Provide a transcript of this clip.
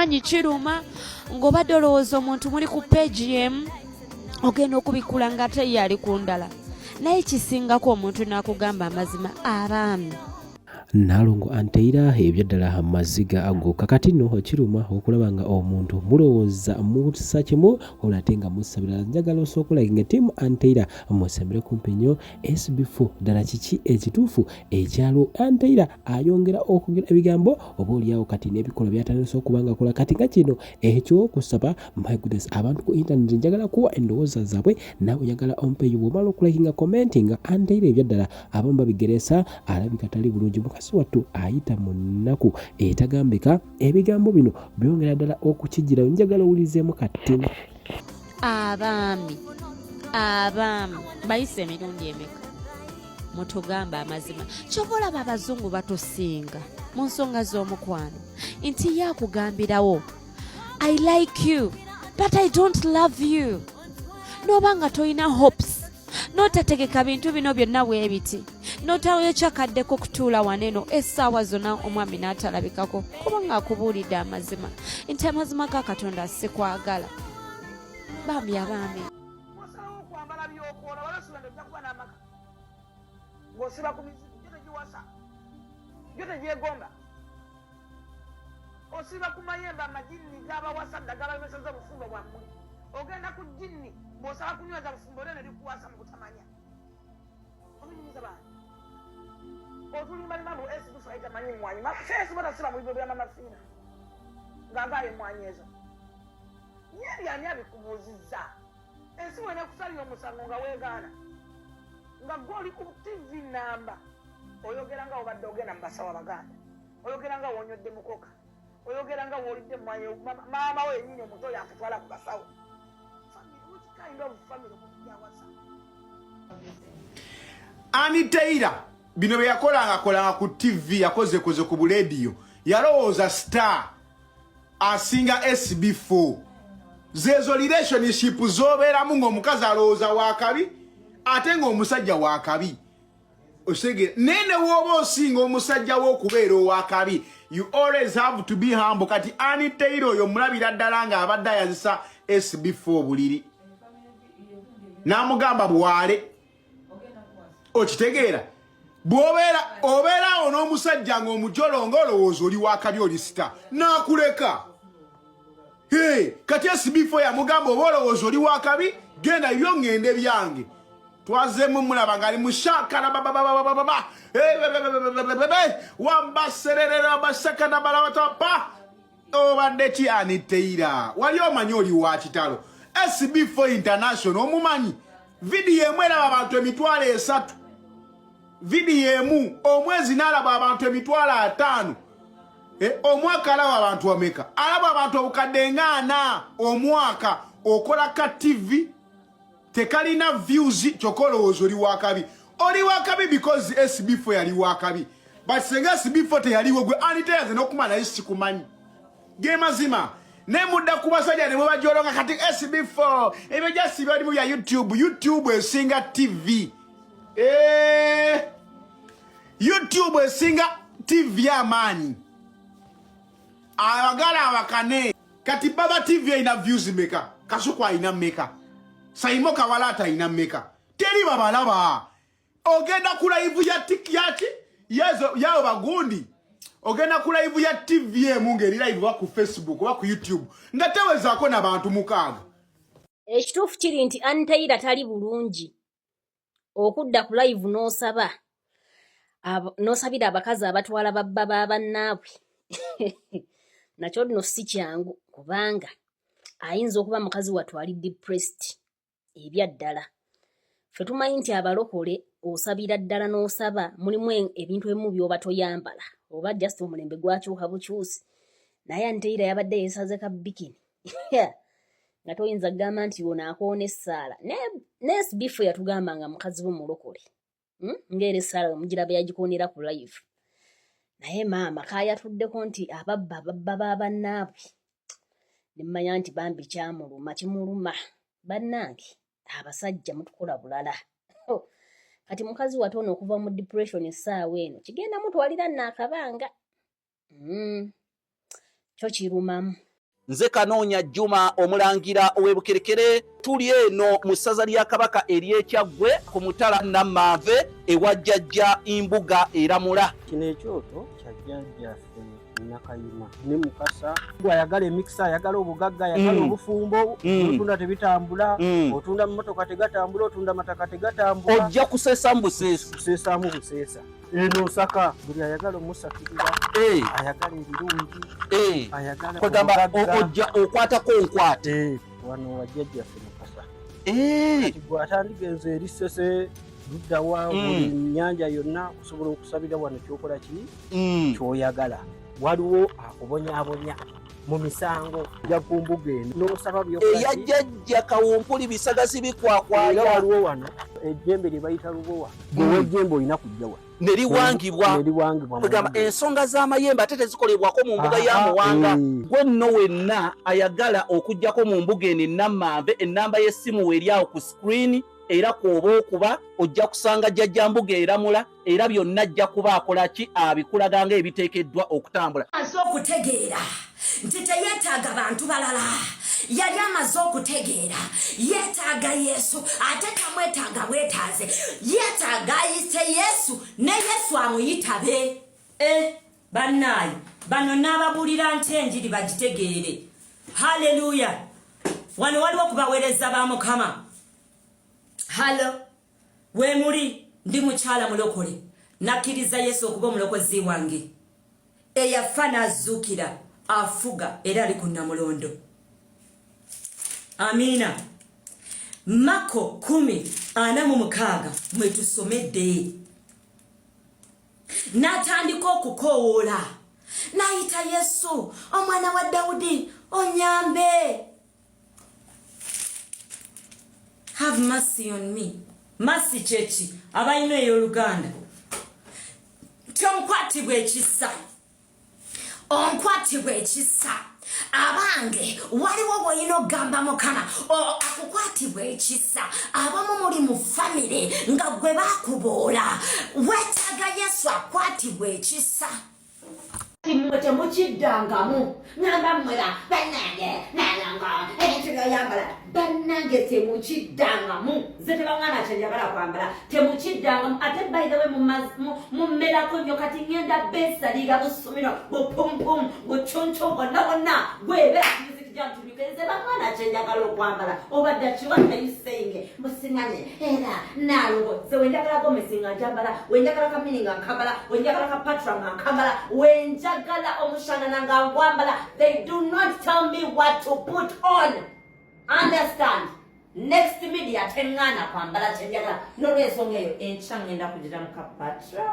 Nkimanyi kiruma ng'obadde olowooza omuntu muli ku peegi emu, ogenda okubikula nga ate ye ali ku ndala, naye kisingako omuntu n'akugamba amazima. Abaami. Nalongo Anteira, ebyaddala maziga ago. Kakati nno kiruma okulaba nga omuntu mulowooza mussa kimu, olwo ate nga musabira. Njagala osooka olaginga tiimu Anteira, musembere kumpi nnyo. SB4, ddala kiki ekituufu ekyalo? Anteira ayongera okwogera ebigambo oba oliawo kati n'ebikolwa byatandise okuba nga akola kati nga kino ekyokusaba. My goodness, abantu ku internet njagala kuwa endowooza zaabwe, naawe njagala ompeeyo. Bw'omala okulakinga, commentinga. Anteira ebyaddala abamu babigeresa, alabika tali bulungi. Mukazi wattu ayita mu nnaku etagambika. Ebigambo bino byongera ddala okukijjirayo. Njagala owulizeemu kati. Abaami, abaami bayise emirundi emeka mutugamba amazima? Kyova olaba abazungu batusinga mu nsonga z'omukwano, nti ye akugambirawo, "I like you, but I don't love you." N'oba nga tolina hopes, n'otategeka bintu bino byonna bwe biti, n'otayokyakaddeko kutuula waneeno essaawa zonna, omwami n'atalabikako, kubanga akubuulidde amazima nti amazima ga Katonda sikwagala. Bambi abaami. Osalawo okwambala byokoola, walasuula ojja kuba n'amaka ng'osiba ku mizimu gyo tegiwasa, gyo tegyegomba. Osiba ku mayembe, amajinni gabawasa dda, gabalemeseza obufumbo bwammwe. Ogenda ku jinni bw'osaba kunyweza bufumbo, lyo ne likuwasa mu butamanya. Obinyumiza bantu, otulimbalima mbu SB4 tamanyi mwanyi. SB tasiba mu bibo bya Mama Fiina ng'agaayo emwanyi ezo. Ye byani abikubuuzizza? Ensi wena ekusalira omusango nga weegaana nga gwe oli ku TV namba, oyogera nga obadde ogenda mu basawo abaganda, oyogera nga wonyodde mukoka, oyogera nga woolidde emwanyi. Maama we yenyini omuto yakutwala ku basawo. Which kind of family omuntu gyawasa? Aniteira bino bye yakolanga akolanga ku TV, yakozekoze ku bulediyo, yalowooza star asinga SB4. Zezo relationship zobeeramu ng'omukazi alowooza wakabi ate ng'omusajja wakabi. Osegere naye ne wooba osinga omusajja we okubeera owakabi, you always have to be humble. Kati Aniteira oyo mulabira ddala ng'abadde ayazisa SB4 obuliri, n'amugamba bwale. Okitegeera? Bw'obeera obeeraawo n'omusajja ng'omujolonga, olowooza oli wakabi, oli star, n'akuleka. Hey, kati SB4 yamugamba, oba olowooza oli wakabi, genda byo ŋŋende byange. Twazeemu mulaba ng'ali mushakala babababababa wambasererera basakanabalawatapa. Obadde ki, Aniteira? Wali omanyi oli wa kitalo? SB4 International omumanyi? Vidiyo emu eraba abantu 300,000, vidiyo emu. Omwezi n'alaba abantu 50,000. Omwaka alaba abantu bameka? Alaba abantu 4,000 omwaka. Okola ka TV tekalina views, kyokka olowooza oli wakabi. Oli wakabi because SB4 yali wakabi, but senga SB4 teyaliwo, gwe Aniteyaze n'okuma naye sikumanyi. Ge mazima. Ne mudda ku basajja ne mubajolonga. Kati SB4 ebyo jasi balimu bya YouTube. YouTube esinga TV. YouTube esinga TV amaanyi. Abagala abakane. Kati Baba TV erina views meka? Kasuku alina meka? Saimo Kawalata alina meka? Teri babalaba. Ogenda ku live ya tik yaki yezo yawo bagundi, ogenda ku live ya TV emu ng'eri live oba ku Facebook oba ku YouTube nga tewezaako n'abantu 6. Ekituufu kiri nti Anteira tali bulungi. Okudda ku live n'osaba n'osabira abakazi abatwala babba ba bannaabwe, nakyo nno si kyangu, kubanga ayinza okuba mukazi wattu ali depressed ebyaddala. Ffe tumanyi nti abalokole osabira ddala n'osaba, mulimu ebintu ebimu by'oba toyambala, oba just omulembe gwakyuka bukyusi. Naye Anteira yabadde yeesaze ka bikini nga toyinza kugamba nti ono akoona essaala. Ne SB4 yatugamba nga mukazi we mulokole, Ng'era essaala we mugiraba yagikoonera ku live. Naye maama kaayatuddeko nti ababba ababba ba bannaabwe, ne mmanya nti bambi kyamuluma, kimuluma. Bannange abasajja mutukola bulala. Oh, kati mukazi wate ono okuva mu depression essaawa eno kigenda mutwalira nno akabanga. Kyo kirumamu. Nze Kanoonya Juma Omulangira ow'e Bukerekere. Tuli eno mu ssaza lya Kabaka ery'Ekyaggwe ku mutala Nammanve ewa Jjajja Mbuga Eramula. Kino ekyoto kya jjajjaffe Nakayima ne Mukasa. Gwe ayagala emikisa, ayagala obugagga, ayagala obufumbo, otunda tebitambula, otunda mmotoka tegatambula, otunda mataka tegatambula. Ojja kuseesamu buseesa. Kuseesaamu buseesa. Eno Osaka buli ayagala omusakirira, ayagala ebirungi, ayagala Kwegamba obugagga. Ojja okwatako nkwate. Wano wa jjajjaffe Mukasa. Kati gwe atandigenze eri Ssese luddawa, buli nnyanja yonna osobola okusabira wano kyokola ki kyoyagala. Waliwo akubonyaabonya mu misango, ojja ku mbuga eno n'osaba byokola Eya ki. Jjajja Kawumpuli bisagazi bikwakwaya. Era waliwo wano ejjembe lye bayita lubowa. Gwe w'ejjembe olina kujja wano Ne liwangibwa. Ne liwangibwa mu Kwegamba mbuga. ensonga z'amayembe ate tezikolebwako mu mbuga ya Muwanga. Gwe nno wenna ayagala okujjako mu mbuga eno Enammanve, ennamba y'essimu weeri awo ku screen, era kw'oba okuba ojja kusanga Jjajja Mbuga Eramula, era byonna ajja kuba akola ki abikulaga nga ebiteekeddwa okutambula. Amaze okutegeera nti teyeetaaga bantu balala, yali amaze okutegeera yeetaaga Yesu, ate tamwetaaga bwetaaze, yeetaaga ayite Yesu ne Yesu amuyitabe. E bannaayi bano n'ababuulira nti enjiri bagitegeere. Haleluya! Wano waliwo okubaweereza ba Mukama. Halo, weemuli? Ndi mukyala mulokole, nakkiriza Yesu okuba omulokozi wange eyafa n'azuukira, afuga era ali ku Nnamulondo. Amiina. Mako 10:46 mwetusomedde. N'atandika okukoowoola n'ayita Yesu, "Omwana wa Dawudi, onyambe, have mercy on me." Mercy kyeki abalina ey'oluganda? Nti onkwatibwa ekisa, onkwatibwa ekisa. Abange, waliwo bwolina okugamba Mukama akukwatibwa ekisa. Abamu muli mu famire nga gwe bakuboola, weetaaga Yesu akwatibwa ekisa. Mmwe temukiddangamu, ŋamba mmwera bannange nalanga ebintu byoyambala. Bannange, temukiddangamu. Nze tebaŋŋana kyenjagala kwambala, temukiddangamu. Ate by the way, mummerako nnyo. Kati ŋŋenda beesalira busumiro bupumpum bucuncu bwonna bwonna gwebe music jantunyuke. Nze baŋŋana kyenjagala okwambala. Obadda ki? What are you saying? Musimanye era nalongo nze wenjagala gomesi nga njambala, wenjagala kamini nga nkambala, wenjagala kapatra nga nkambala, wenjagala omushanana nga nkwambala. They do not tell me what to put on, understand? Next Media teŋŋaana kwambala kyenjagala. N'olwensonga eyo, enkya ŋŋenda kugira mu kapatra.